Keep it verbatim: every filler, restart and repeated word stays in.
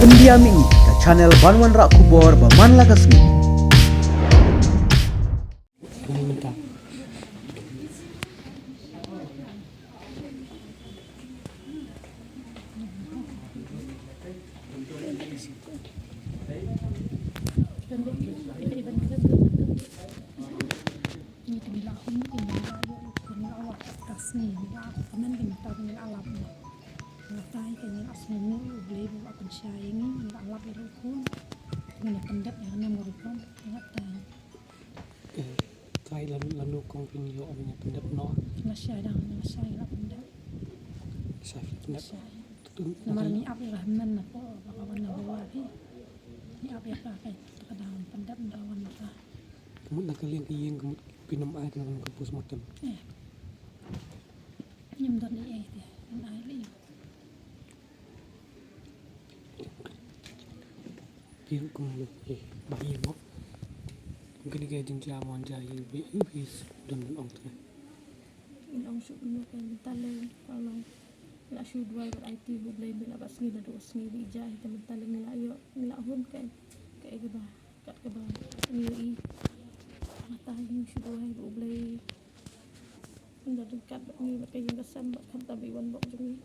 Pyndiam ïa ngi ka channel ban wanrah khubor ba man la ka sngi. Ngi te ngi la hun, ngi la ïoh, ngi la wan ka sngi, ngi la wan ka sngi, ngi la ap. Nga tai ka ngi la sngew U Blei ba u la pynshai ïa ngi, ngi la ap ïa u khun. Ngi la pyndep ïa ka nam ka rukom, nga tai. Kai la la nu kong phin ïoh ngi la pyndep noh. Nga shai dang, nga shai la pyndep. Shai pyndep. Shai. Namar ngi ap ïa ka hynmen na pdeng ba ka wan na bawa phi. Ngi ap ïa ka kai ka dang pyndep da wan ka. Ka mut na ka liang ka ïing ka mut phin ym ai ka nang ka postmortem. Eh. Ngim don ei ei te, ngim ai lei. Phi kum lu, eh, ba ïing mo. Kane ka jingjia mo, jia ïing, phi, phi don ban ong te. Ngi ong shuh mynta ka mynta lei, ka long. La shu duwai bad aiti ha U Blei mynta ba sngi naduh sngi ba ïa jia hi te mynta lei ngi la ïoh, ngi la hun ka, ka ei kaba, kat kaba ngi ïohi. Mynta ngi shu duwai ba U Blei un da ryngkat bad ngi bad ka ïing ka sem bad khamtam i wanbok jong ngi.